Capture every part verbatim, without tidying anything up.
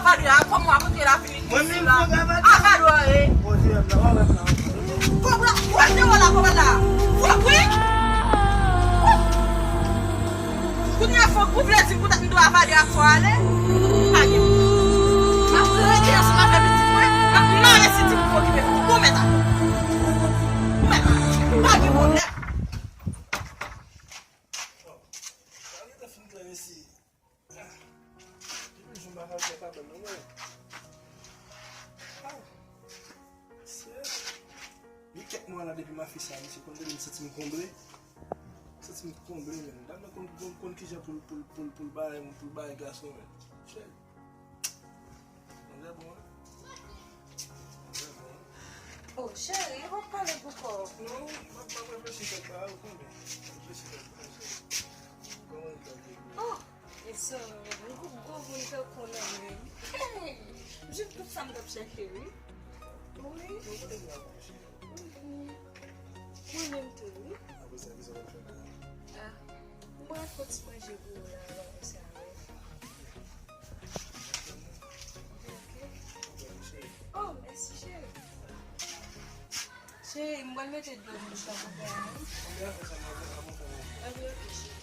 Avador a, kòman w ap antre la vini isi la? Avador a, e. Kòb la, w ap dewo la, kòb la. Fòk wi. Kounye a fòk ou vle di m poutèt m dwe avale ak fò ale? Pa gen. M ap rete ansanm avè pitit mwen, m ap mare si ti pou okipe fò. Bon, mèt a. Mèt a. Pa gen pwoblèm. Sa gentan fin klè isi. Depi jou m pa fè pa bèl non mwen. Ah. Mesye. Gen kèk mwa la depi m afich sa, mesye, konn tande m santi m konble. Santi m konble, menm. Dam nan konn, konn, konn kijan pou l, pou l, pou l, pou l bay, pou l bay gason, menm. Chè. Manzè bon, wi. Manzè bon, wi. Oh, cheri, ou p ap pale pou kò w. Non, m ap, m ap reflechi kèk bagay, ou konnen. Reflechi kèk bagay, cheri. Kòman l ta vle pou ou? Oh, e sa, yon gwoup gwo moun tankou w nan menm. Hey! M jwenn tout sa m t ap chèche, wi. Wi. Mwen kote gen ankò, cheri? Mhm. Mwen menm tou, wi. Apre sa, kisa w ap fè la? Ah, mwen fè ti manje pou ou la, apre sa, wi. Ok. Oh, mèsi, cheri. Cheri, m pral mete dlo nan bouch la pou fè a, wi. Ok, ok, cheri.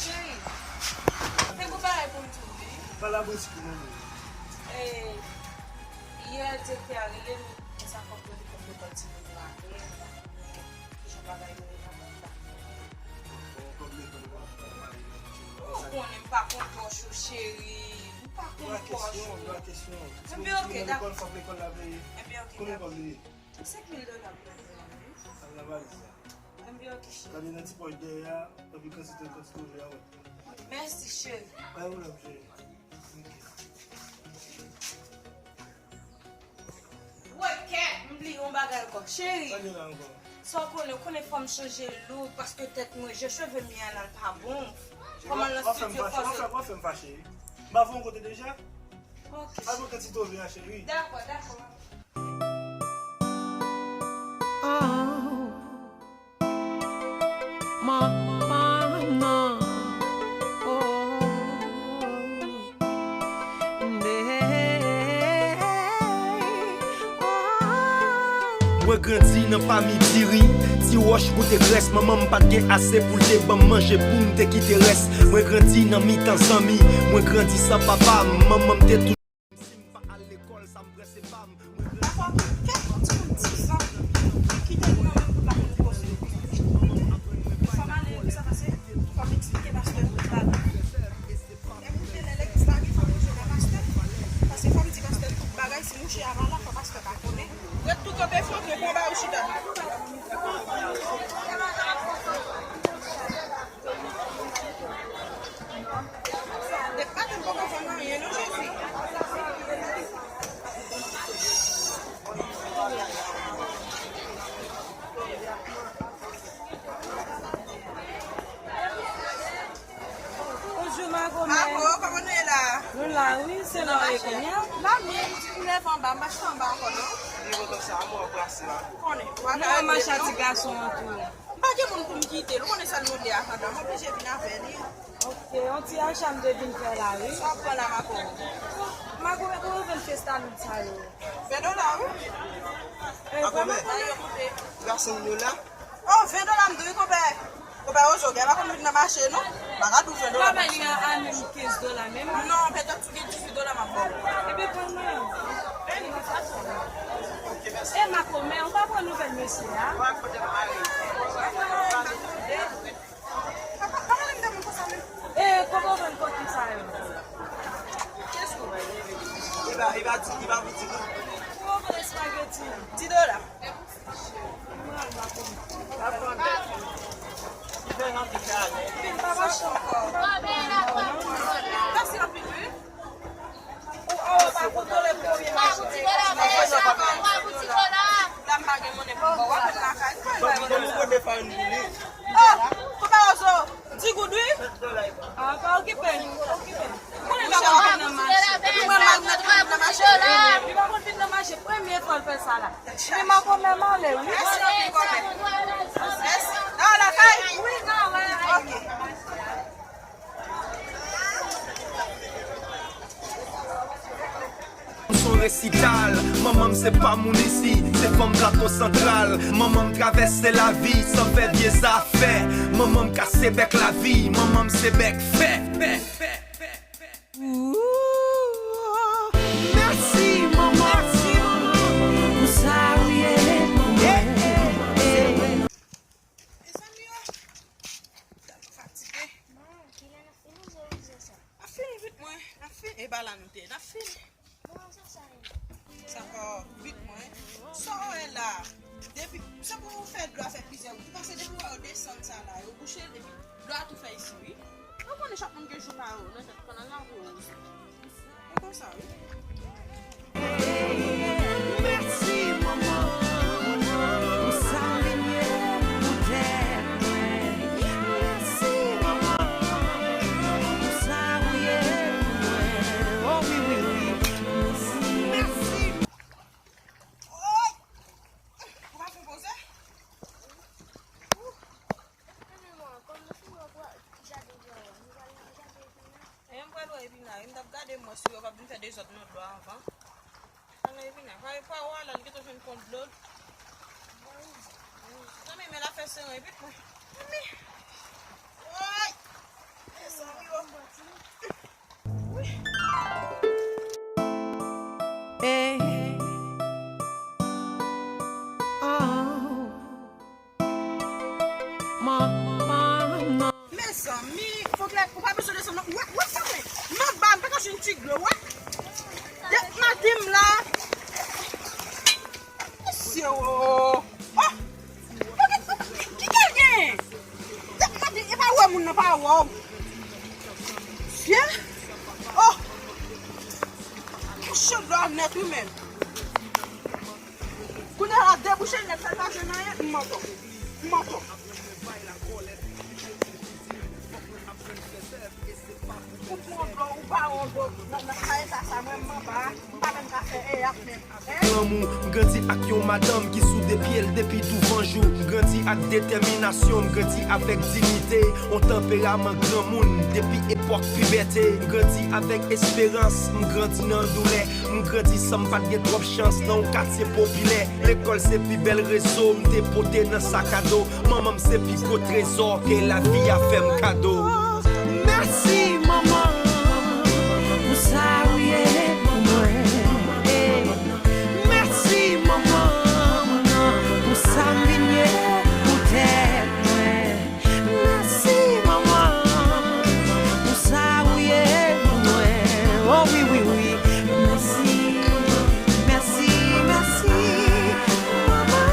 Cheri, te gon bagay pou m di w, wi. Pale a boutik ou, manmi. E, yè, direktè a rele m, konsa fòk mwen te fè kòb lekòl timoun yo apre, m pa konnen kijan bagay yo ye la, mwen pa konnen. Bon, kòb lekòl ou pa fè, ou pa rele m, cheri. Ou konnen m pa konn pòch ou, cheri. M pa konn pòch ou. Twa kesyon, twa kesyon. Enben, ok, dakò. Lekòl, fòk lekòl la peye. Enben, ok, dakò. Konbyen kòb li ye? Senk mil dola pou lekòl la, wi. Al nan valiz la. Enben, ok, cheri. Gade nan ti pòch dèyè a, epi kantite, kantite ou vle a, wè. Mèsi, cheri. Pa gen pwoblèm, cheri. Wè, kèt, m bliye yon bagay ankò. Cheri, sa gen la ankò? Sa w konnen, ou konnen fò m chanje look, paske tèt mwen, jan cheve m ye a la, l pa bon. Kòman l nan estidyo fò w fè m fache, wi. M pa voye w kote deja? Ok. Al pran kantite ou vle a, cheri. Dakò, dakò. Oh. Manman, oh, baby, oh. Mwen grandi nan fanmi diri, ti wòch kote grès. Manman m pa t gen ase pou l te ban m manje pou m te kite rès. Mwen grandi nan mitan zanmi, mwen grandi san papa. Manman m te tou Si m pa al lekòl, sa m prese pa m. Mwen prese. Dakò, kèk timoun dis an ki te nan menm gwoup la pou nou poze yo. Fò m ale, sa pase, fò m eksplike pastè tout bagay. Lè m rive nan legliz la, fò m mouche nan pastè. Paske fò m di pastè tout bagay, si mouche a pa la, fò pastè pa konnen. Ret tou kanpe, fò mwen pran ba ou chita. Depatman poko fè m anyen non, Jezi. Bonjou, makomè. Mago, kòman nou ye la? Nou la, wi, se la w ye kounye a? La menm, m leve anba, m pa chita anba ankò non. Li kontan sa, mwen anbrase la. Konnen, w a gade non. M ap mache a ti gason an tou. M pa gen moun pou m kite l, ou konnen sèl mode a pandan, m oblije vin avè li. Ok, yon ti acha m te vin fè la, wi. Sa w ap pran la, makomè? Makomè, kòman w vann festanou sa yo? Ven dola, wi. E, makomè, kòman, kòman yo koute? Trase m yo la. Oh, ven dola m dwe, konpè. Konpè Ozo, gen pa konn vin nan mache, non. M pa ka dou ven dola. Konpè, li a, a menm kenz dola menm. Non, petèt si w gen dizuit dola, m ap ba w. Ebyen, pran mwen. E makomè, ou pa pran nouvèl mesye a? E, kòman w vann koki sa yo? Li pa, li pa di, li pa vin di non. Kòman w vann espageti? Dis dola. Li fè nan ti kay. Vin pa mache ankò. Mèsi anpil, wi. Ou, ou pa kontwole pou byen mache. La m pa gen monnen pou m ba w, w ap vin lakay. Donk, nou kote farin pou li. Oh, konpè Ozo, di goud, wi. Ah, pa okipe l, pa okipe l. Konnen Resital, manman m se pa moun isi, se fanm Plato Santral. Manman m travèse lavi san fè vye zafè. Manman m kase bèk lavi, manman m se bèk fè. Ooh, mèsi, manman. Mèsi, manman, pou sa ou ye pou mwen. Mezanmi, oh, tèlman fatige. N ap fini vit, mwen. N ap fini. E pa la nou te ye. N ap fini. Sa pa vit, mwen. Sa w wè la. Depi, se pou ou fè dlo a fè plizyè wout. Paske depi w wè yo desann sa la, yo bouche l, epi dlo a tou fè isi, wi. Ou konnen chak moun gen jou pa yo, nan tèt kanal la, pou yo konsa, wi. Mèsi, manman, pou sa w vin ye poutèt mwen. Mèsi, manman, pou sa w ye pou mwen. Oh, wi, wi, wi. Mèsi. Mèsi. Oy! Ou pa fè poze? E m pral wè epina, m t ap gade mwen si yo p ap vin fè dezòd nan dlo a anvan. Al nan epina. Pa, pa wè la, l gentan jwenn pon dlo. Zanmi, men l ap fè seren vit, mwen. Zanmi. Woy! Mezanmi, oh. Wi. Ey. Oh. Manman, manman. Mezanmi, fòk lè, ou pa bezwen desann, non. Wè, wè sa, men. M anba, m pa ka jwenn ti dlo, wè. Dèk maten m la. Mesye, oh. Oh. Ki, ki, ki, ki gen? Dèk maten, e pa wè moun nan pa wè w. Mesye. Oh. Kouche dlo a nèt, wi, menm. Kounye a la debouche nèt, sa l pa jwenn anyen, m mòtò. M mòtò. Ou pran dlo, ou pa wè dlo nan, nan ka eta sa, mwen m anba a, m pa menm ka fè eyap menm. Lanmou, m grandi ak yon madanm ki sou de pye l depi douvan jou. M grandi ak detèminasyon, m grandi avèk diyite, yon tanperaman granmoun depi epòk pibète. M grandi avèk esperans, m grandi nan doulè. M grandi san m pa t gen twòp chans nan yon katye popilè. Lekòl se pi bèl rezo m te pote nan sakado. Manman m se pi gwo trezò ke lavi a fè m kado. Mèsi, manman, pou sa ou ye pou mwen. Mèsi, manman, pou sa m vin ye poutèt mwen. Mèsi, manman, pou sa ou ye pou mwen. Oh, wi, wi, wi. Mèsi, mèsi, mèsi, manman.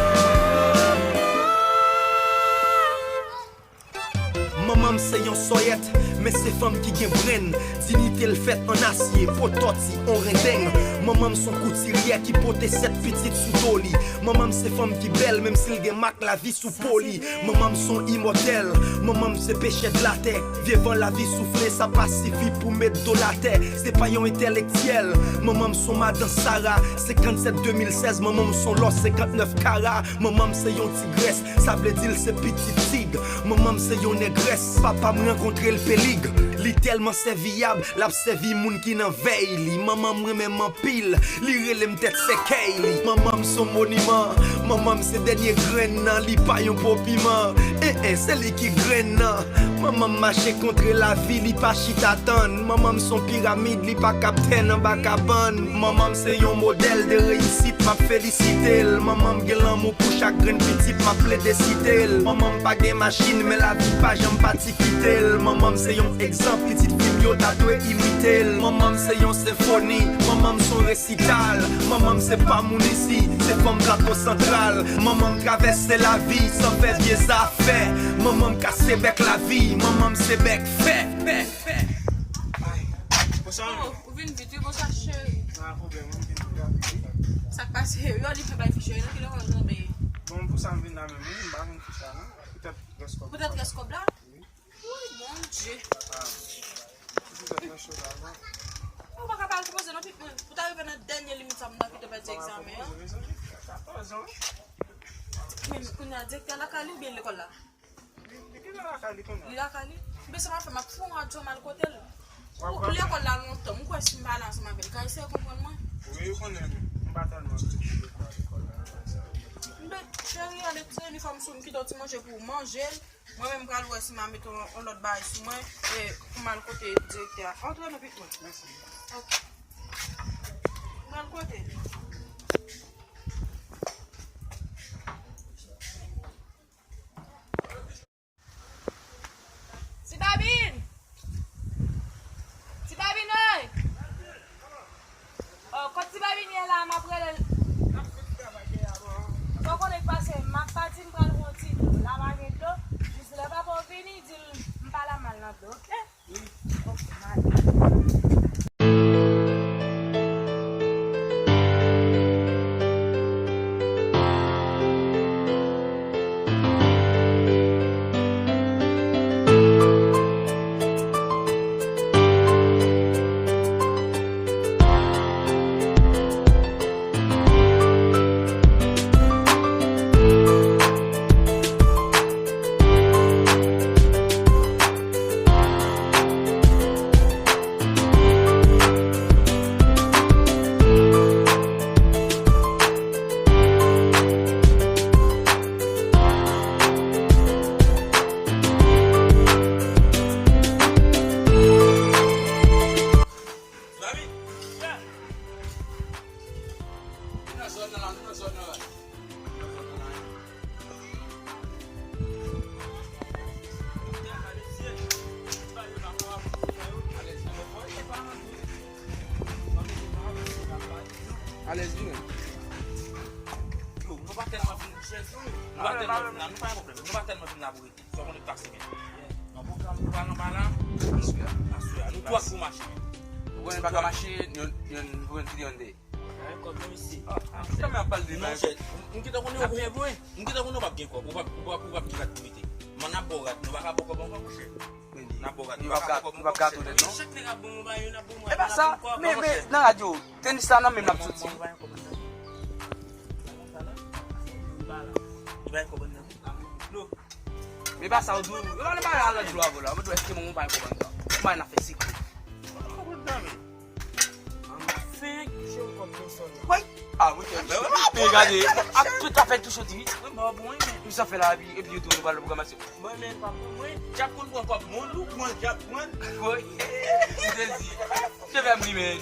Manman m se yon sòyèt, men se fanm ki gen brenn. Diyite l fèt an asye, po tòti, on rendeng. Manman m se yon koutiryè ki pote sèt pitit sou do li. Manman m se fanm ki bèl, menm si l gen mak lavi sou po li. Manman m se yon imòtèl, manman m se pechè de latè. Vye van lavi soufle, sa pa sifi pou met do l atè. Se pa yon entèlektyèl, manman m se yon madan Sara. Senkannsèt de mil sèz, manman m se yon lò senkantnèf kara. Manman m se yon tigrès, sa vle di l se pitit tig. Manman m se yon nègrès, papa m rankontre l Pelig. Li tèlman sèviyab, l ap sèvi moun ki nan vèy li. Manman m renmen m anpil, li rele m tèt sèkèy li. Manman m se yon moniman, manman m se dènye grenn nan, li pa yon po piman. En, en, se li ki grenn nan. Manman m mache kontre lavi, li pa chita tann. Manman m se yon piramid, li pa kaptèn anba kabann. Manman m se yon modèl de reyisit, m ap felisite l. Manman m gen lanmou pou chak grenn pitit, m ap plede site l. Manman m pa gen machin, men lavi pa janm pati kite l. Manman m se yon egzanp, pitit fi m yo ta dwe imite l. Manman m se yon senfoni, manman m se yon resital. Manman m se pa moun isi, se fanm Plato Santral. Manman m travèse lavi san fè vye zafè. Manman m kase bèk lavi, manman m se bèk fè. Ay, konsa. Oh, ou vin vit, wi, konsa, cheri. Pa pwoblèm, mwen vin vit rapid, wi. Sa k pase? Yo, li fè bay fichè, nan ki lekòl ou tonbe? Bon, pou sa m vin la menm, wi, m pa jwenn fichè la, non. Poutèt rès kòb la. Poutèt rès kòb la? Wi. Wi, Bondye. Ah. Ou pa ka pa al poze nan pit mwen. Pou ta rive nan dènye limit sa, moun ta kite pèdi egzamen an. Men kounye a, direktè lakay li oubyen lekòl la? Li, li genlè lakay li kounye a. Li lakay li? Oubyen sa m ap fè, m ap fè yon radyo, m al kote l. Ou lekòl la lontan, m kwè si m pale ansanm avè l, ka eseye konprann mwen. Yo konnen m pa tèlman kredi lekòl, lekòl la, sa. Men, cheri, ann ti inifòm sou m, kite yon ti manje pou w manje l. Mwen menm, m pral wè si m a mete yon, yon lòt bagay sou mwen, e pou m al kote direktè a. Antre non, pitit mwen. Mèsi. Ok. M pral kote. Ti Babin! Ti Babin, oy! Oh, kot Ti Babin ye la, m ap rele l. Fò konnen k pase, m ap pati, m pral pran ti dlo. La pa gen dlo. Jis lè papa w vini, di l m pa la, m al nan dlo, oke? Alèz li menm. Yo, nou pa tèlman fin, nou pa tèlman fin la, nou pa gen pwoblèm. Nou pa tèlman fin la pou rete. Sa w konnen k pase, men. Nan pwogram nou pral anba la. Aswè a. Aswè a. Nou twòp pou mache, men. Ou konnen pa ka mache, yon, yon, yon, yon, yon, kòb nan mesye. Ah, ah, sa mwen ap pale de bagay. M gentan konnen w ap gen pwen. M gentan konnen w p ap gen kòb. Ou p ap, ou p ap, ou p ap gen rad pou mete. Men n ap ba w rad. Nou pa ka ba w kòb ankò, monchè. N ap ba w rad. Nou pa ka, nou pa ka tou nèt, non. Chak nèg ap ban w bagay, yo n ap ban w bagay. E pa sa, men, men, nan radyo, tenis la nan men m l ap soti. Men pa sa w di, yo pa nan bagay a lòt jou avè w la. Mwen di w èske mwen pa konprann sa. Mwen pa nan fè sekre. Mwen konprann sa, men. Anfen, touche yon kòb nan sòl la. Woy! Ah, mwen te, mwen te gade. Ak tout afè touche w di wi. Mwen ba w bon, wi, men. Tout sa fè la, epi, epi yo tou, nou pral nan pwogramasyon. Mwen, men, pa pou mwen. Djab konn pran kòb moun, ou pran djab, pran. Woy! M te di. Se fè m ri, men.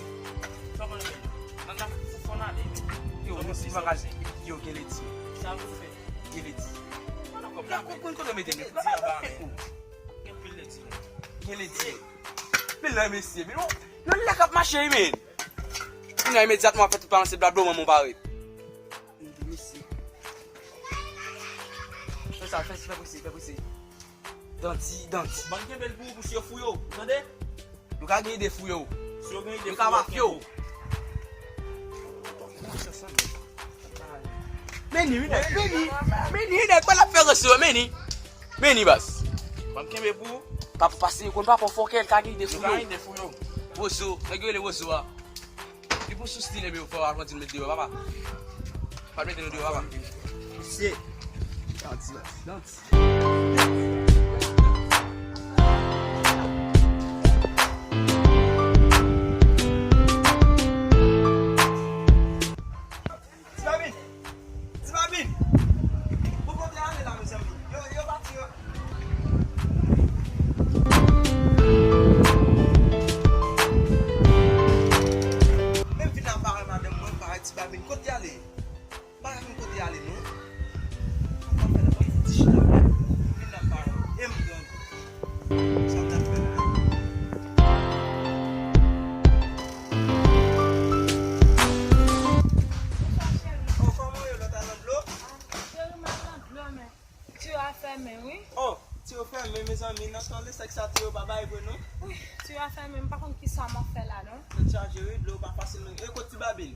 Sa w konnen, men. Nan, nan, fò n ale, men. Yo, mwen si bagay, yo, gen leti. Sa pou fè. Gen leti. Mwen nan kòb la, men. Konn kote mete men. Gen leti anba, men. Gen pil leti, men. Gen leti. Men la, mesye, men yon, yon nèg ap mache, men. Kounye a, imedyatman, fè tout balanse bla blo, manman w parèt. Mesye. Fè sa, fè, fè prese, fè prese. Danti, danti. Ban m kenbe l pou ou, pou si yo fouye w, ou tande? Nou ka gen ide fouye w. Si yo gen ide fouye w, yo ka mafye w. Meni, wi, nèg, meni, meni, wi, nèg, pa l ap fè ranse yo, meni. Meni, baz. Ban m kenbe pou ou. Papa, pase, yo konn papa w fòkè, l ka gen ide fouye w. Yo ka gen ide fouye w. Wozo, nèg yo rele Wozo a. Li pou sou stil, ebyen, fò w al pran ti met deyò, papa. Pa mete nou deyò, papa. Mesye. Danti, danti, danti. Ti Babin! Ti Babin! Bon, kote ale la, mezanmi? Yo, yo pati, yo. Men vin apa, madanm mwen, pa Ti Babin, kote ale? Pa gen kote ale, non. Sa m ap fè la, m ap fouti chita. Vin nan pa m. E m grangou. Sa m t ap fè la. Bonswa, cheri. Oh, kòman w ye? Lòt a nan dlo? Ah, cheri, m ap nan dlo, men tiyo a fèmen, wi. Oh, tiyo fèmen, mezanmi, nan tan de sèks sa, tiyo pa bay vre, non. Wi, tiyo a fèmen, m pa konn kisa m ap fè la, non. Tèt chaje, wi, dlo pa fasil, non. E kot Ti Babin?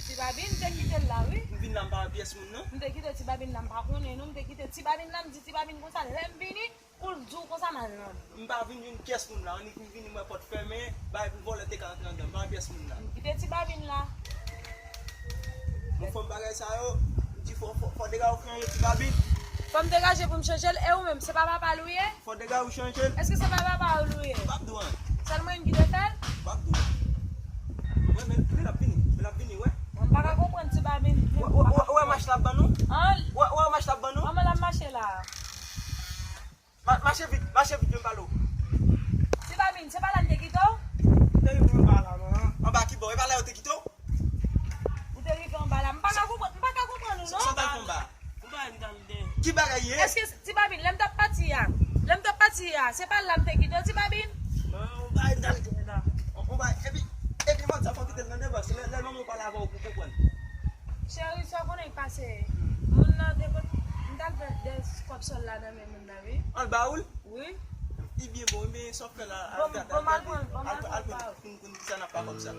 Ti Babin, m te kite l la, wi. M vin la, m pa wè pyès moun, non. M te kite Ti Babin la, m pa konnen, non. M te kite Ti Babin la, m di Ti Babin konsa, lè m vini, pou l di w konsa, m al nan. M pa vin jwenn pyès moun la, annik m vini, m wè pòt fèmen, bay pou vòlè te ka antre anndan, m pa wè pyès moun la. M kite Ti Babin la. Bon, fanm bagay sa yo, m di fò, fò, fò degaje w chanje Ti Babin. Fò m degaje pou m chanje l, e ou menm, se pa papa l ou ye? Fò degaje w chanje l. Èske se pa papa w ou ye? M p ap di w anyen. Sèl mwen menm ki te fè l? M p ap di w anyen. Mwen menm, li l ap vini. L ap vini, wè. M pa ka konprann ti Babin. Wè, wè, wè, wè mach l ap ban nou? An? Wè, wè mach l ap ban nou? Kòman l ap mache la? Ma-, mache vit, mache vit, vin pale w. Ti Babin, se pa la m te kite w? Te rive anba la, non. Anba ki bò? E pa la yo te kite w? Ou te rive anba la. M pa ka konprann, m pa ka konprann ou, non. Sa, sa w t al fè anba? Ou pa m t al dèyè. Ki bagay ye? Èske ti Babin, lè m t ap pati a, lè m t ap pati a, se pa la m te kite w, ti Babin? Non, ou pa m t al dèyè la. Ou pa, epi, epi mwen sa fò kite l nan devan, se lè, lè manman w pale avè w pou w konprann. Cheri, sa w konnen k pase? Moun nan te pot, m t al fè de kòb sòl la nan men moun nan, wi. An l ba ou l? Wi. Li byen bon, men sa w fè la, al gade, al gade, al, al konn, konn kisa n ap fè kòb sa.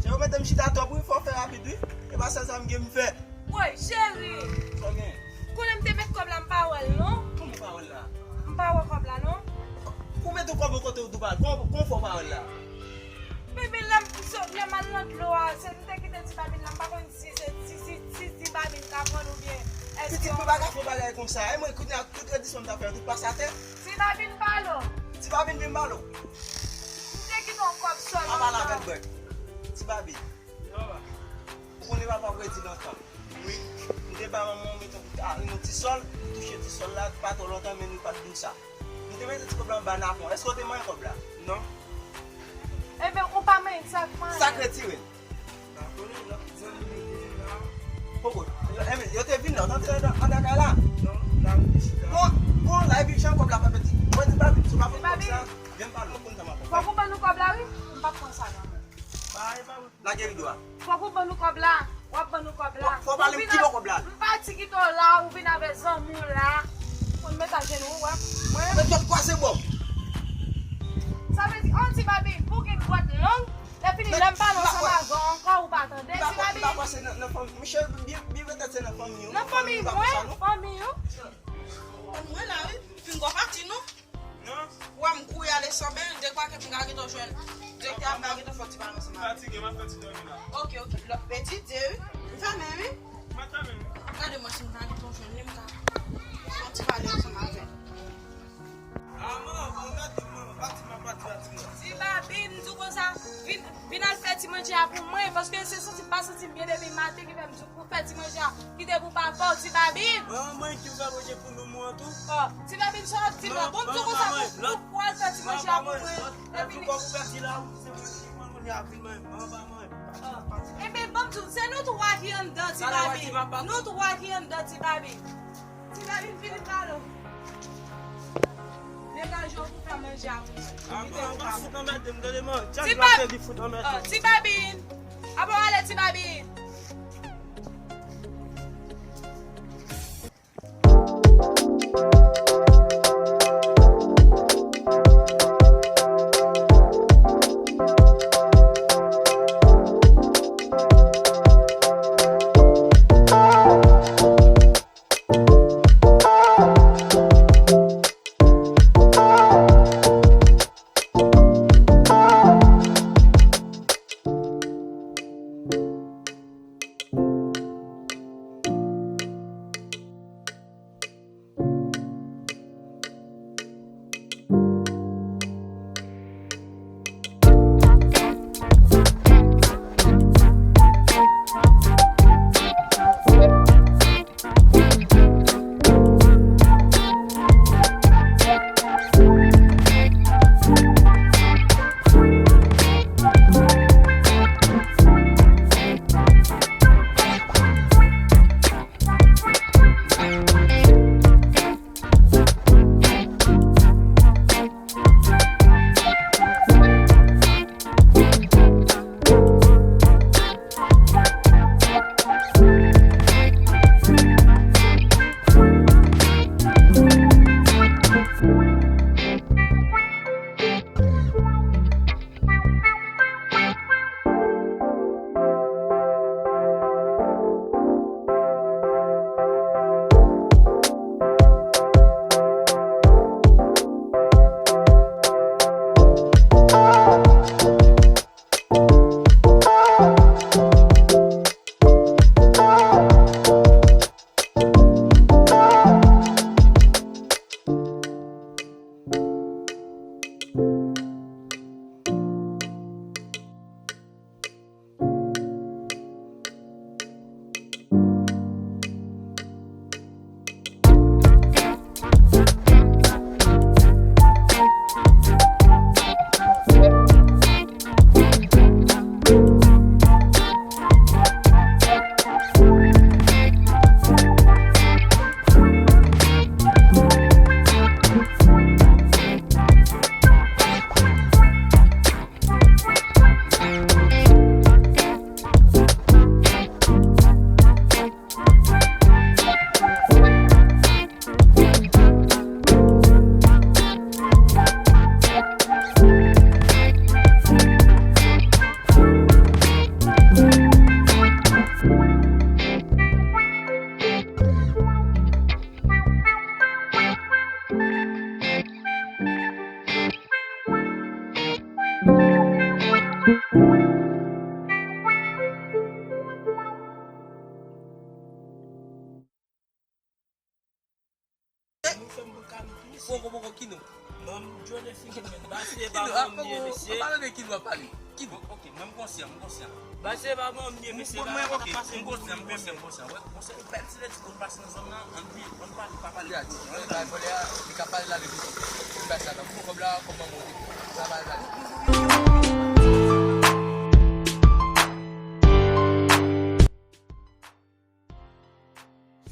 Cheri, ou mete m chita twòp, wi, fò w fè rapid, wi. E pa sèl sa m gen m fè. Woy, cheri! Sa w gen? Kounye m te met kòb la, m pa wè l, non. Kòman w pa wè l la? M pa wè kòb la, non. Ou mete kòb yon kote ou tou pa wè l. Kòman, kòman w fè w pa wè l la? Bebe, lè m, lè m al nan dlo a, se m te kite ti Babin la, m pa konn si se, si, si, si ti Babin ka pran l oubyen èske... Pitit, ou pa ka fè bagay konsa. E mwen, kounye a, tout redi swen m ta fè, tout pase atè. Ti Babin pale w. Ti Babin vin pale w. M te kite yon kòb sòl anba. Pa pale avè l, bèk. Ti Babin. Ou konnen papa w redi lontan. Wi. M te ba manman w mete yon, a, yon ti sòl, touche ti sòl la, pa twò lontan, men nou pa t di w sa. M te mete ti kòb la anba napon. Èske w te manyen kòb la? Non. Ebyen, ou pa manyen, sa k manyen? Sa k retire l? Poko. Yo, enben, yo te vin la, yo t antre andan, andan kay la. Bon, bon, la, epi jan kòb la pa pèdi. Mwen di Babin, si w pa konn kòb sa, vin pale w. Fòk ou ban nou kòb la, wi. M p ap pran sa nan men w. Lage rido a. Fòk ou ban nou kòb la. W ap ban nou kòb la. Fò w pale m ki bò kòb la. M pati kite w la, ou vin avè zanmi w la. Ou met ajenou, w ap. Mwen. Mwen, twòp kwase bò. Sa vle di, an ti Babin, pou gen dwèt long, lè fini, lè m pale ansanm avè w ankò, ou pa tande, ti Babin. M pa kwase nan, nan fanmi. Michel, byen, byen petèt se nan fanmi w. Nan fanmi mwen, fanmi w. Mwen la, wi. Fin gwo pati, non? Non. Wè m kouri ale san bèl, dekwa ke m ka gentan jwenn. Direktè a m ka gentan fè ti pale ansanm avè l. Fatige, m ap fè ti dòmi la. Ok, ok. Lòt peti, de, wi. M fèmen, wi. M ap fèmen, wi. Gade mwen si m ka gentan jwenn li, m ka fè ti pale ansanm avè l. Ah, manman, gade manman, pati m ap pati la, ti mwen. Ti Babin, m di w konsa, vin, vin al fè ti manje a pou mwen, paske se santi m pa santi m byen depi maten ki fè m di w pou fè ti manje a. Kite pou papa w, ti Babin. Manman, ki fè manje pou nou mwen tou. Oh, ti Babin, sa w ap di la? Bon, m di w konsa pou, pou, pou al fè ti manje a pou mwen. Epi li. Kòb ou pèdi la, ou se mwen ki pran manje a, vin manje. Manman, pa manje. Ebyen, bon, m di w, se nou twa ki anndan, ti Babin. Nou twa ki anndan, ti Babin. Ti Babin, vin pale w. Degaje w pou fè manje a pou mwen. Kite pou papa w. Ti Bab-, oh, ti Babin. Apa w ale, ti Babin? Nou fè m pou ka m fini. Poko, poko, ki nou? Ban m Johnny Figgy, men. Basi e pa ban m ye, mesye. Pale de ki nou ap pale. Ki nou? Ok, mwen m konsyan, m konsyan. Basi e pa ban m ye, mesye. Mwen, ok, m konsyan, m konsyan, m konsyan. Wè, konsèy bèl ti lè ti moun pase nan zòn nan, ann di, ann pale, pa pale. Li ka pale la de tout. Li bay sa, tankou kòb la, kòb manman ou te pran. Sa pale la de tout.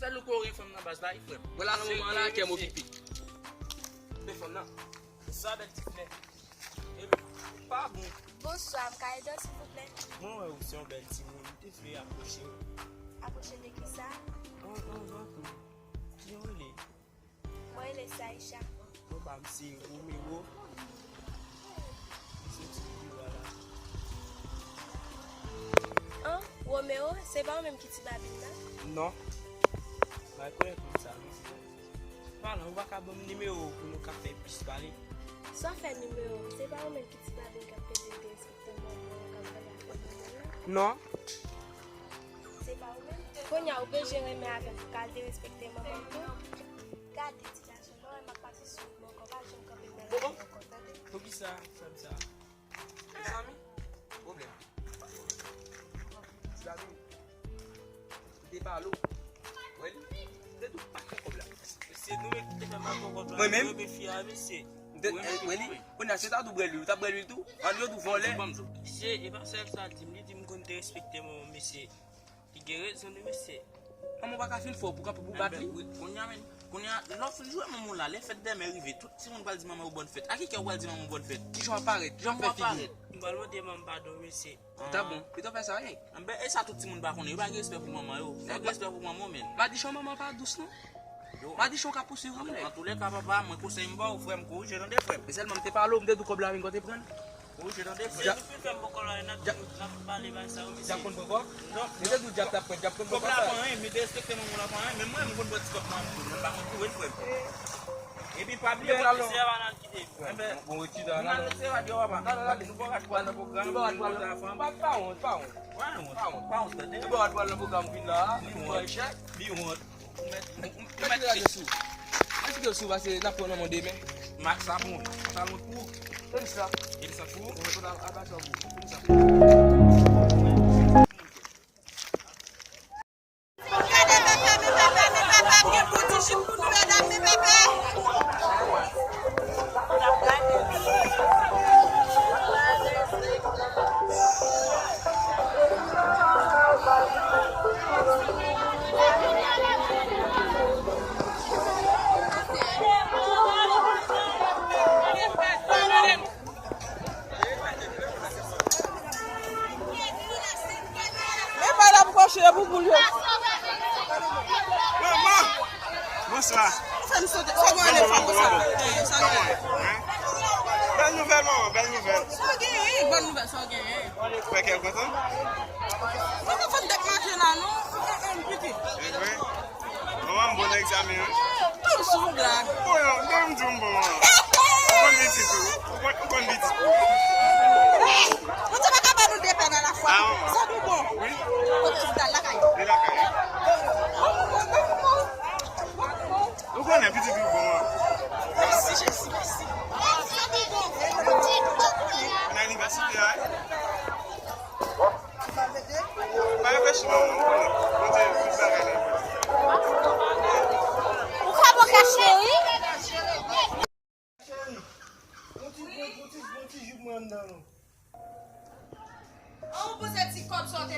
Sèl ou ke w gen fanm nan baz la, wi, frè m. Vwala nan moman la, kè m okipe. Telefòn nan. Sa bèl ti flè. Epi, pa bon. Bonswa, m ka ede w, silvouplè? Mwen wè ou se yon bèl timoun, m te vle apwoche w. Apwoche de kisa? An, an, an, tou. Kijan w rele? Mwen rele Saïcha. Bon, ba m se Romero. M soti Riviera la. An, Romero, se pa ou menm ki ti babin nan? Non. M pa rekonèt moun sa, non. Palan, ou pa ka ban m nimewo w pou nou ka fè plis pale? Sa w fè nimewo m? Se pa ou menm ki ti babin k ap peze derespekte manman w, k ap pale ak manman w nan? Non. Se pa ou menm? Kounye a, ou bezwen renmen avè m pou w ka al derespekte manman m tou? Gade, ti gason, mwen wè m ap pase sou ou ankò, pa janm kanpe m nan lari ankò, tande? Poukisa w fè m sa? Mezanmi, pwoblèm. Mezanmi, m te pale w. Wè li? M te di w pa fè kòb la. Mesye, nou menm ki te fè m pa fè kòb la. Mwen menm? Yo, men fi a, mesye. M te, wè li? Kounye a, se ta tou bwè lwil, ou ta bwè lwil tou? Ann yo tou vòlè. Mesye, e pa sèl sa l di m, li di m konn derespekte manman m, mesye. Li gen rezon wi, mesye. Manman w pa ka fin fè w pou kanpe pou bat li? Wi, kounye a, men, kounye a, lè w fin jwe manman w la, lè fèt dèmen rive, tout timoun pral di manman yo bòn fèt. A ki kè w pral di manman w bòn fèt? Kijan w ap parèt? Kijan w ap fè figi? Kòman w ap parèt? M pral mande manman m padon, mesye. Ta bon, pito fè sa, wi. Enben, e sa tout timoun pa konnen, yo pa gen respè pou manman yo. Fò w gen respè pou manman w, men. Madichon, manman pa dous, non. Madichon ka pouswiv ou, nèg. Antoulèka, papa, mwen konsèy m ba w, frè m, korije tande, frè m. Men sèlman m te pale w, m te di w kòb la vin kote pran l. Korije tande, frè m. Djak konn pran kòb? Li te di w Djak t ap pran, Djak konn pran kòb la. Kòb la pa anyen, men derespekte manman w la pa anyen, men mwen, m konn pran ti kòb manman m tou, men m pa konn tou, wi, frè m. Epi pa bliye, bon, se pa nan kite, frè m. Bon, retire la, non. Nan retire, di w papa. Gade, nou pa ka pran nan pwogram, nou pa ka pran nan pwogram. Pa, pa wont, pa wont. Pa wont, pa wont, tande. Nou pa ka pran nan pwogram, vin la, li wont. Li wont. Ou mèt, ou mèt kite sou. Mèt kite sou, pase n ap pran nan men demen. Sa bon, sa bon pou ou. Fè m sa. Fè m sa pou ou. Mwen konn al, al ba sa pou ou. Fè m sa. Gade pepe, men pepe, men pepe, m gen bouti jip pou nou, medam, men pepe. Men pa la pou kòche pou boul yo. Manman! Bonswa. Ou fè m sote. Sa gen elefan konsa? Bèl nouvèl, manman, bèl nouvèl. Sa w genyen? Bòn nouvèl, sa w genyen? Ou fè kè l kontan? Mwen pa fè dèk maten la, non. Pitit. Manman, m bon nan egzamen an. Tout sou yon blag. Bon, non, non, m di w m bon an. Ou konn pitit ou. Ou konn, ou konn pitit ou. Bondye pa ka ban nou de pèn alafwa. Sa nou bon. Wi. Kote sou dal lakay? Li lakay. Ou konnen pitit ou bon an. Mèsi, Jezi, mèsi. Sa nou bon. Nan inivèsite a, wi. Pa reflechi, manman, ou konnen. Bondye, tout bagay nan men. Ou ka bon kach, cheri? Cheri, yon ti, yon ti, yon ti jip mwen anndan non. An, ou poze ti kòb sa w te.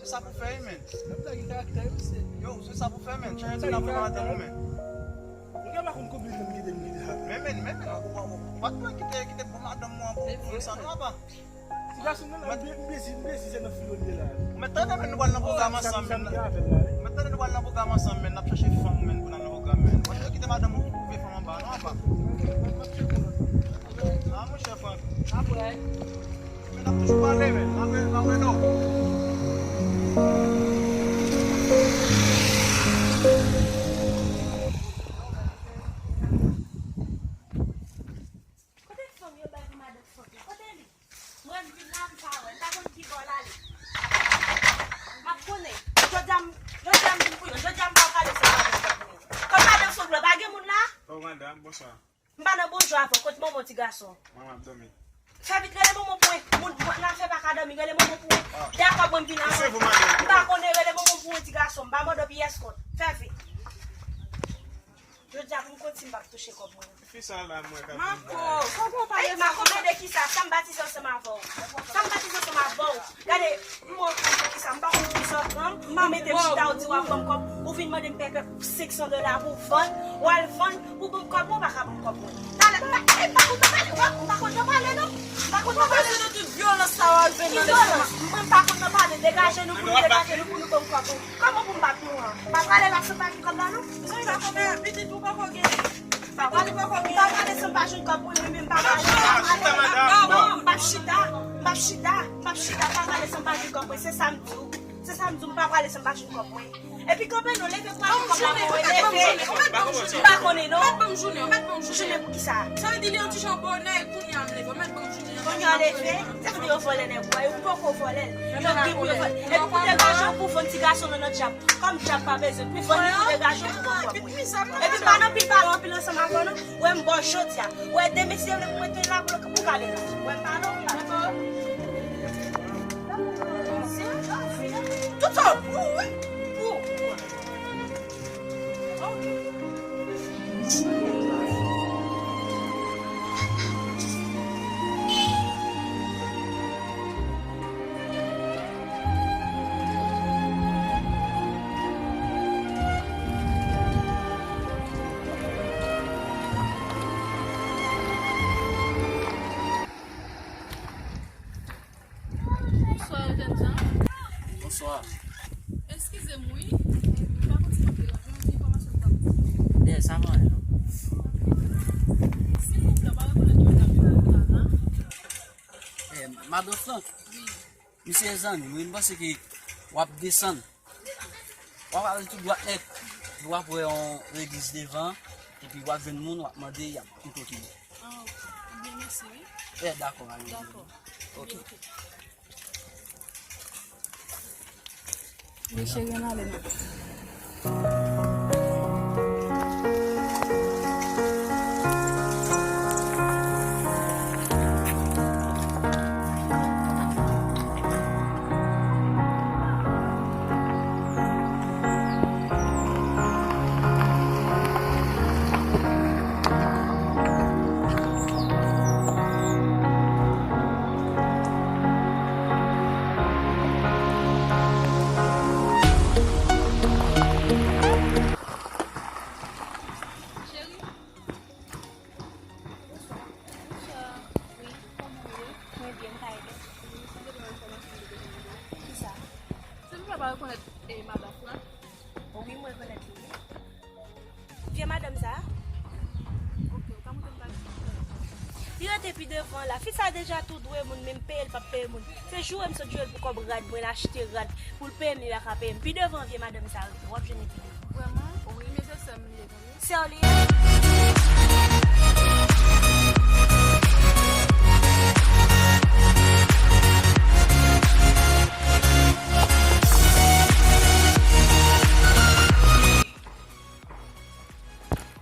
Se sa pou fè, men. Nèg la gen karaktè, wi, se. Yo, se sa pou fè, men. Chanje ti la pou nou atann nou, men. Ou gen pa konn konbyen tan m kite m kite sa. Men, men, men, men, ou, ou, ou, ou pa t dwe kite, kite bon madanm mwen pou, pou sa, non, apa. Ti gason nan la, m bezi, m bezi, se nan filo l ye la. Ou mèt tande, men, nou pral nan pwogram ansanm, men. Ou mèt tande, nou pral nan pwogram ansanm, men, n ap chache fanm, men, pou n al nan pwogram, men. Ou pa t dwe kite madanm ou pou vye fanm anba, non, apa. Ah, monchè Frank. Apre. Men n ap toujou pale, men. N ap, n ap wè non. Kote fanm yo bay pou madanm Frank yo? Kote li? Mwen, m vin la, m pa wè. M pa konn ki bò l ale. M ap konnen. Jodi a, m, jodi a, m vin pou yo. Jodi a, m pa prale sou madanm Frank mwen. Kòm madanm Frank la, pa gen moun la? Oh, madam, bonswa. M pa nan bonjou avè w. Kot manman ti gason? Manman ap dòmi. Fè vit, rele manman pou mwen. Moun, moun nan fè pa ka dòmi, rele manman pou mwen. Ah. Dakò, mwen vin avè w. Se vou, madanm. M pa konnen, rele manman pou mwen ti gason. M pa mande w pyès kòb. Fè vit. Jodi a, pou m konn si m p ap touche kòb mwen. Fi sa la, mwen ka vin. Mako, fò w pale. Mako, mande ki sa? Sa m batize ansanm avè w. Sa m batize ansanm avè w. Gade, m wè w konn ki sa, m pa konn ki sa w pran, m mete m chita, ou di w ap ban m kòb, ou vin mande m pèpè senk san dola pou vann, w al vann, pou ban m kòb mwen, ou pa ka ban m kòb mwen. Talè, m pa, e, m pa konn nan pale, w, m pa konn nan pale non, m pa konn nan pale. Ou pase nan tout vyolans sa w al fè nan lestomak. Ki vyolans? Mwen m pa konn nan pale, degaje nou pou nou, degaje nou pou nou ban m kòb mwen. Kòman pou m bat nou an? M pa prale la san m pa gen kòb la non. Sa w pa konnen, pitit ou poko gen. M pa prale, m pa prale san m pa jwenn kòb mwen, mwen menm m pa prale. Non, m p ap chita, m p ap chita, m p ap chita, m pa prale san m pa jwenn kòb mwen. Se sa m di w. Se sa m di w, m pa prale san m pa jwenn kòb mwen. Epi kanpe non, leve pran kòb la pou mwen, leve. M pa konnen non. Jounen pou ki sa? Sa vle di li yon ti jan bonè, kounye a m leve, mèt ban m jounen an. Kounye a leve, sa vle di yo vòlè nèg ou a, yo poko vòlè l. Yo gen pou yo vòlè. Epi pou degaje w pou vann ti gason nan nan djab. Kòm djab pa bezwen pou vann li, pou degaje w pou vann kòb mwen. Epi m pa nan pil pale anpil ansanm avè w non. Wè m ba w jodi a. Wè demen si Dye vle pou mwen te la pou, pou gade la. Wè m pale w, m pale w. Tout sa pou ou wi. Pou ou. Bonswa, jèn jan. Bonswa. Eskize m wi, m pa konn si m ap deranje w, yon ti enfòmasyon m t ap. Dèyè sa pa anyen non. Silvouplè, w pa rekonèt yo t ap viv la, non? Eh, madan Frank. Wi. Misye zanmi m wi, m panse ke w ap desann. W ap ale tou dwat nèt, w ap wè yon legliz devan, epi w ap jwenn moun, w ap mande, y ap montre w ki bò. Ah, ok. Ebyen, mèsi wi. Eh, dakò, ale. Dakò. Ok. Ebyen, ok. Wi, cheri, ann ale non. Madanm sa. Ok, ou ka montre m bagay. Li rete pi devan la. Fi sa deja tou dwe moun, men m peye l, p ap peye moun. Se joure m sot joure l pou kòb rad mwen, l achte rad pou l peye m, li pa ka peye m. Pi devan vye madanm sa rete. W ap jwenn li pi devan. Vrèman? Wi. Men se sè m li ye, tande. Sè w li ye?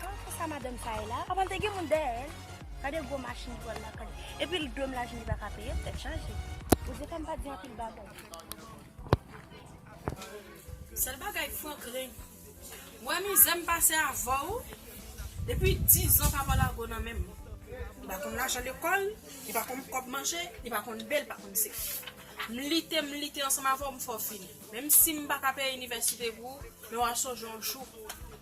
Ah, konsa madanm sa ye la. Apa l te gen moun dèyè l? Gade gwo machin pou l la, gade. Epi l dwe m lajan li pa ka peye, tèt chaje. Bondye fè m pa di anpil bagay. Sèl bagay Franklin, ou wè mizè m pase avè w depi dizan papa lago nan men m. Li pa konn lajan lekòl, li pa konn kòb manje, li pa konn bè, li pa konn se. M lite, m lite ansanm avè w, m fè w fini. Menm si m pa ka peye inivèsite pou ou, men w a sonje yon jou,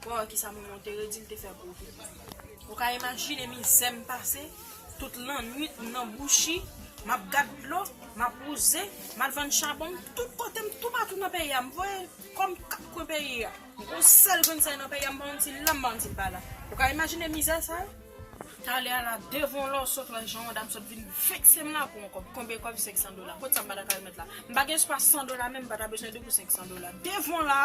w a wè kisa manman w te redi l te fè pou ou tou. Ou ka imajine mizè m pase, tout lannwit m nan bouchi, m ap gad dlo, m ap wouze, m al vann chabon, tout kote m, toupatou nan peyi a, m voye kò m kat kwen peyi a. M gon sèl grenn sèy nan peyi a, m pa konn si l la, m pa konn si l pa la. Ou ka imajine mizè sa yo? Talè a la, devan w la, w sot wè jan yon dam sot vin vekse m la pou yon kòb. Konbyen kòb? Senk san dola. Kot sa m pa ta ka remèt la? M pa gen espwa san dola menm, m pa ta bezwen de pou senk san dola. Devan w la,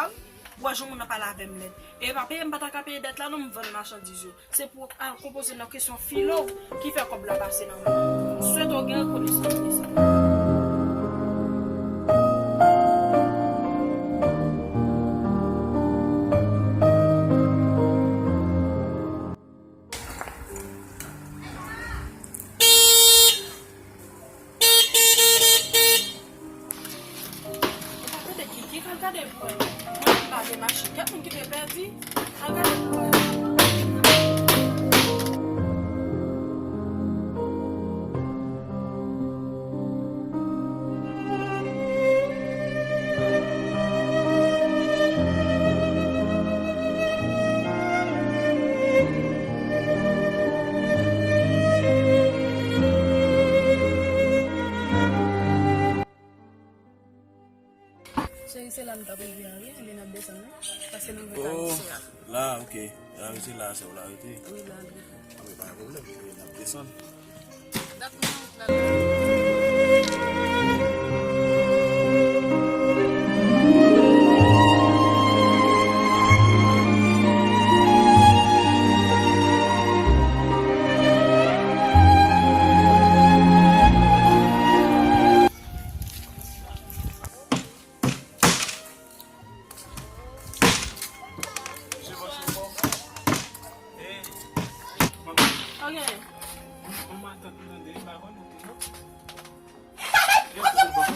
w wè jan moun nan pale avè m lèd. E pa peye m pa ta ka peye dèt la non, m vann machandiz yo. Se pou al konpoze nan kesyon filo ki fè kòb la pase nan men m. M swete w gen rekonesans de sa. Ou pa tande Kiki k al gade pou wè. Mwen menm m pa gen machin. Kèk moun ki te pèdi, al gade pou wè. Cheri, se la m t ap rive a, wi. Ebyen, n ap desann, wi. Paske nou dwe ka Oh, lise a. La, ok. La, se la, se w la rete. Wi, la, wi. Wi, pa gen pwoblèm. N ap desann. Dat mwen, dat mwen. Ok.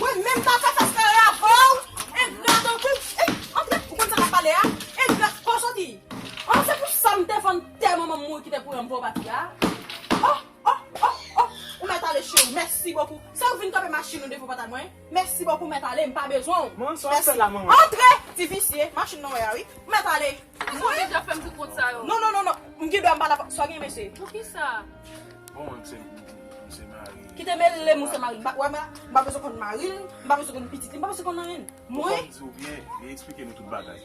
Mwen menm pa fè fas kare avè w. Engra tankou. Ey, antre, ou konn sa k ap pale a? Engra, kò soti. An, se pou sa m te vann tè manman m mouri ki te kouri anba w pati a. Oh, oh, oh, oh. Ou mèt ale, cheri. Mèsi bokou. Se ou vin kanpe machin ou devan pòt a mwen. Mèsi bokou, mèt ale. M pa bezwen w. Mèsi. Antre, ti visye. Machin nan wè a, wi. Ou mèt ale. Ou deja fè m tout kont sa yo. Non, non, non, non. M gen dwa m pa la. Sa w gen, mesye? Poukisa? Bon, mwen, m se, m se mari. Kite mele m, ou se mari. M pa, wè, m pa bezwen konn mari l, m pa bezwen konn pitit li, m pa bezwen konn anyen. Mwen? Fò m di w byen, li eksplike nou tout bagay.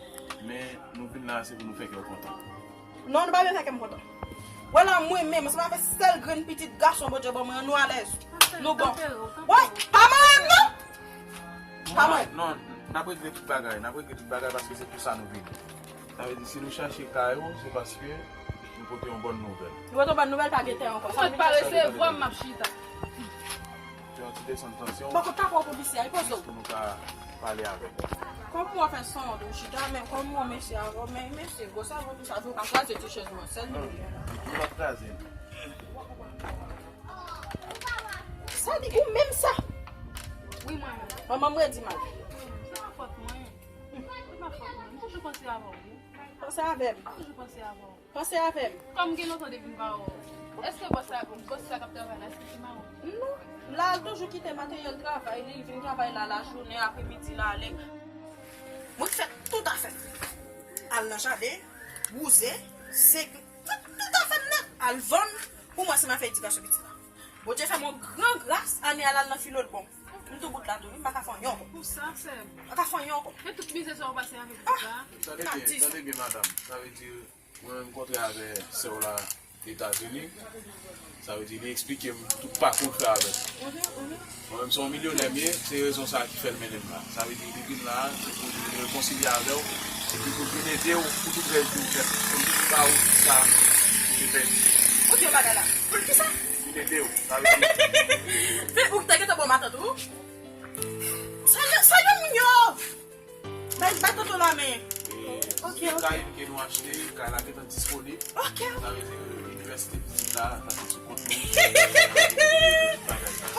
Men, nou vin la, se pou nou fè kè w kontan. Non, nou pa vin fè kè m kontan. Wè la, mwen menm, ansanm avèk sèl grenn pitit gason Bondye ban mwen an, nou alèz. Nou bon. Wè, pa mari m, non! Pa mwen. Non, n ap regle tout bagay. N ap regle tout bagay paske se pou sa nou vini. Sa vle di, si nou chache kay ou, se paske nou pote yon bòn nouvèl. Nou pote yon bòn nouvèl, pa gen tè ankò. Ou mèt pa resevwa m, m ap chita. Fè yon ti desann tansyon. Bon, kote pa w polisye a, poze w. Pou nou ka pale avè w. Kòman w fè san w chita, men kòman w mesye avè w, men mesye, gwo sèvo tou sa, tou ka kraze ti chèz mwen, sèl li. Non, nou p ap kraze l. Sa di ou menm sa? Wi, mwen menm. Manman m redi mal. Se pa fòt mwen. Se pa fòt mwen. M toujou panse avè w, wi. Panse avè m. M toujou panse avè w. Panse avè m. Kòm gen lontan depi m pa wè w. Èske bòs la, bòs la k ap travay la, èske se mari w? Non. La, l toujou kite materyèl travay li, li vin travay la, lajounen, apremidi, l ale. Mwen fè tout afè m. Al nan jaden, wouze, sek, tout, tout afè m nèt. Al vann, pou mwen, se m a fè edikasyon pitit la. Bondye fè m yon gran gras, ane a l al nan filo l bon. M tou bout la tou, wi, m pa ka fè anyen ankò. Pou sa, sè m. M pa ka fè anyen ankò. Men tout mizè sa w pase avèk pitit la. Tande byen, tande byen, madanm. Sa vle di, Mwen rankontre avè sè w la Etazini. Sa vle di, li eksplike m tout pakou l fè avè l. Mwen menm, se yon milyonè m ye, se rezon sa a ki fè l mennen m la. Sa vle di, li vin la, se pou li rekonsilye avè w, epi pou l vin ede w pou tout rès vi w fèt. Pou l vin ba w tout sa ou te pèdi. Ou di yon bagay la. Pou l ki sa? Vin ede w. Sa vle di, se ou ki ta gentan bon matant ou. Sa yo, sa yo moun yo! Bay, bay tonton la men. Ok, ok. Kay ke nou achte, kay la gentan disponib. Ok. Sa vle di, inivèsite pitit la, sa se sou kont nou.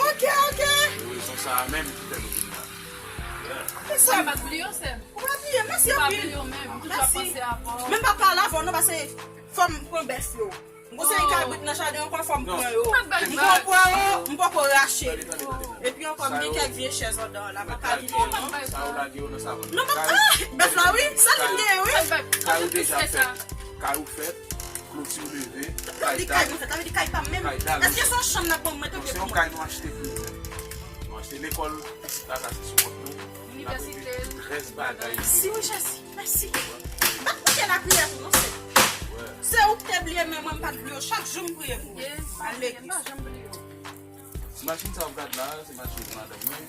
Ok, ok. Se rezon sa a menm ki fè nou vin la. Yeah. Mwen pa bliye w, sè m. Ou pa bliye, mèsi anpil. Ou pa bliye w menm, m toujou ap panse avè w. Menm pa pale avè w non, paske fò m pran bèf yo. M gon seri kabrit nan jaden ankò, fò m pran yo. M poko pran yo, m poko rache. Epi ankò, m gen kèk vye chèz anndan an la, m pa ka kite yo non. Sa yo lage yo nan savann. Non, pa, ah, bèf la, wi, sa li m genyen, wi. Kay ou deja fèt, kay ou fèt, kloti ou leve, kay dal. Li kay mwen fèt, sa vle di kay pa m menm. Èske se yon chanm n ap ban mwen, tanpri pou mwen. Se yon kay nou achte pou nou. Nou achte lekòl, pitit la, sa se sou kont nou. Inivèsite l. Rès bagay. Mèsi, wi, Jezi. Mèsi. M ap priye lapriyè tou, non, sè. Se ou ki te bliye, men mwen, m pa t bliye w. Chak jou, m priye pou ou. Al legliz. Machin sa w ap gad la, se machin madanm mwen.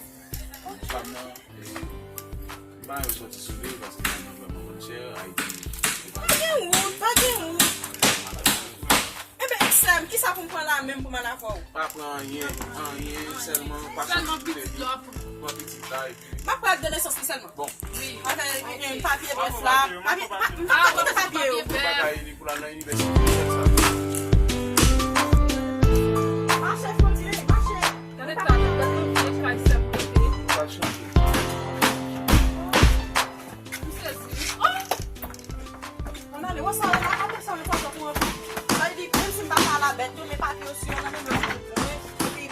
Fanm nan, e, m pa yon sòti sou li, paske machin vrèman konn chè, Ayiti. Pa gen wout, pa gen wout. Enben, sè m, kisa pou m pran la menm pou m al avè w? Pa pran anyen, anyen, sèlman pa sòti sou li. Pran pitit la, epi M ap pral de nesans li sèlman. Bon. Wi. Avèk, e, papye bèf la. Papye, pa, m pa konn papye yo. Pou bagay li pou l al nan inivèsite, sa. Mache, Fondye, mache. Gade ta, gade yon vye kay sè m rete. Ou pral chanje. M sezi. Oh! Ann ale, wè sa yo la, atè sa yo, sa yo pou anpil. Sa vle di, menm si m pa ka la bèt yo, men papye yo si yo nan men mwen, epi,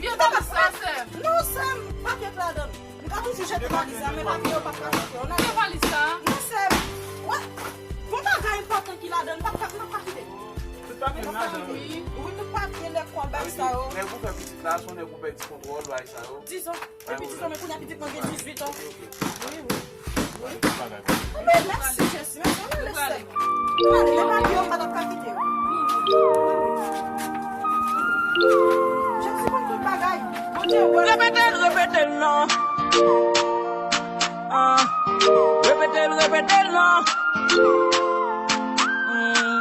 yo ta pa sa, sè m. Non, sè m, papye k ladan l. M ka toujou jete valiz la, men papye yo p ap ka jete. Ann ale. Ki valiz sa? Non, sè m. Wè, gon bagay enpòtan ki ladan l, m p ap ka, m p ap ka kite. Tout papye m ladan l. Wi, tout papye, lèt, kòb, bagay sa yo. Nèg ou fè pitit la, se yon nèg ou pèdi kontwòl, bagay sa yo. Dizon. Epi ti zanmi kounye a pitit mwen gen dizuit an. Wi, wi. Wi. Anben, mèsi, Jezi. Mèsi, ann ale, sè m. Ann ale, men papye yo, m pa t ap ka kite yo. Jezi konn tout bagay. Bondye wè. Repete l, repete l non. Ah. Repete l, repete l non. Hmm.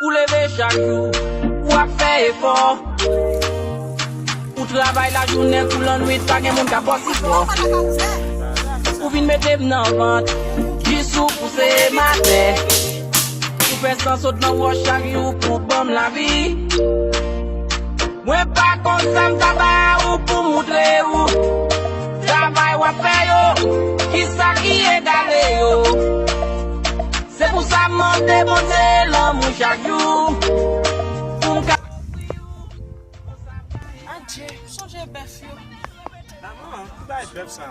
Ou leve chak jou, w ap fè efò. Ou travay lajounen kou lannwit, pa gen moun k ap ba w sipò. Ou vin mete m nan vant, jis ou pouse m atè. Ou fè san sot nan wòch chak jou pou ban m lavi. Mwen pa konn sa m ta ba ou pou moutre ou. Travay w ap fè yo, kisa ki egale yo? Se pou sa m mande Bondye lanmou chak jou. Pou m ka Adje, sonje bèf yo. Manman, ki bagay bèf sa?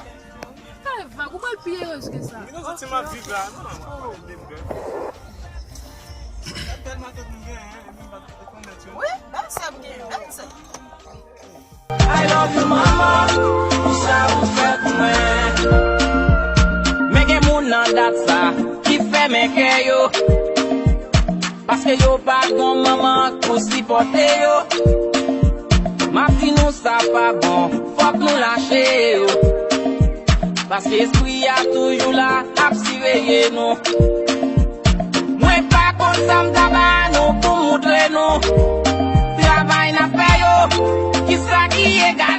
Kay vag, ou pral pi erez ke sa. M gentan santi m ap viv la, non, non, m ap pale de bèf. Bèl matant m genyen, epi m pa t konn nèg yo. Wi, bèl sè m genyen, bèl sè. I love you, mama, pou sa ou fè pou mwen. Men gen moun nan dat sa ki fèmen kè yo. Paske yo pa gon manman pou sipòte yo. M ap di nou sa pa bon, fòk nou lache yo. Paske espri a toujou la, ap siveye nou. Mwen pa konn sa m ta ba nou pou moutre nou. Travay n ap fè yo, kisa ki egale